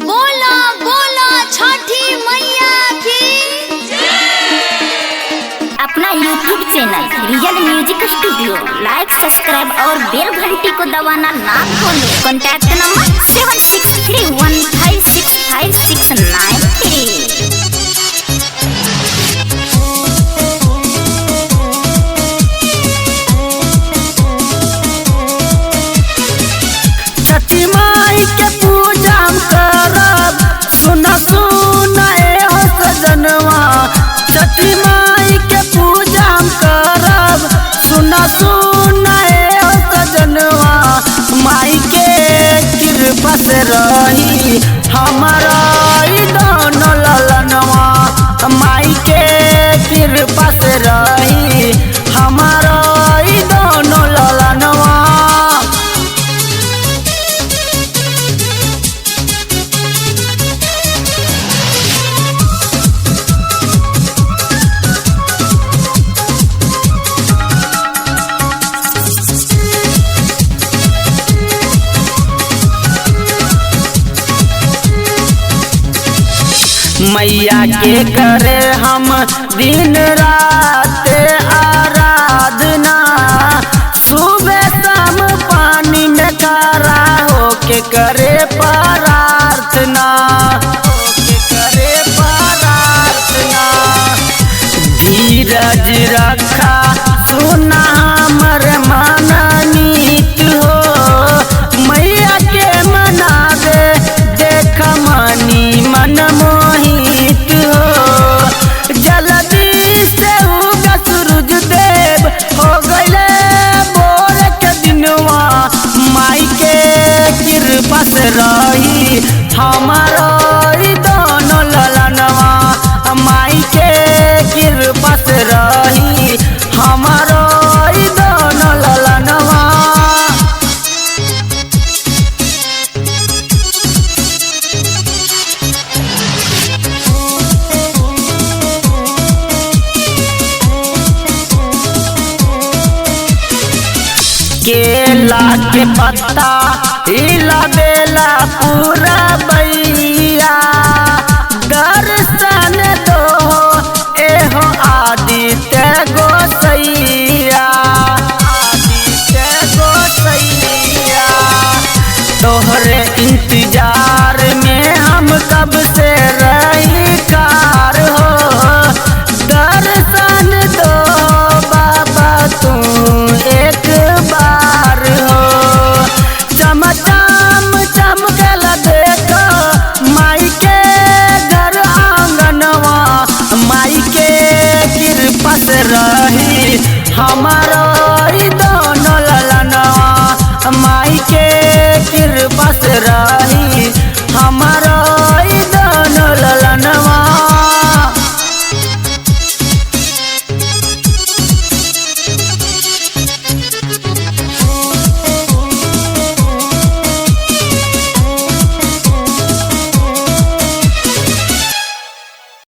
बोला बोला छठी मैया की। अपना YouTube channel real music studio like, subscribe और बेल घंटी को दबाना ना भूलें। Contact number 7631565693। छठी माई के पूजा हम करब, सुना सुना ए हो सजनवा। छठी माई के पूजा हम करब, सुना सुना ए हो सजनवा। माई के कृपा से रही हमारा ई दोनों ललनवा। माई के कृपा से रही हमारा ई दोनों ललनवा। मैया के करे हम दिन रात आराधना, सुबह शाम पानी में खड़ा होके करे प्रार्थना, होके करे प्रार्थना। धीरज रखा सुना हमर माननीत हो, मैया के मनावे देख मनी मन मोहित हो। जल्दी से उगा सूरज देव हो गईले बोर के दिनवा। माई के कृपा से रही हमारो ई दोनों ललनवा। माई के कृपा से रही हमारो ई दोनों ललनवा। केला के पत्ता हिला बेला पूरा बैया, दर्शन दो एहो आदित्य गोसैया, आदित्य गोसैया। तोहरे इंतजार में हम कब से रही कार हो, दर्शन दो बाबा तू एक बार हो। चमचम चमकल देखो माई के घर आंगनवा। माई के कृपा से रही हमारा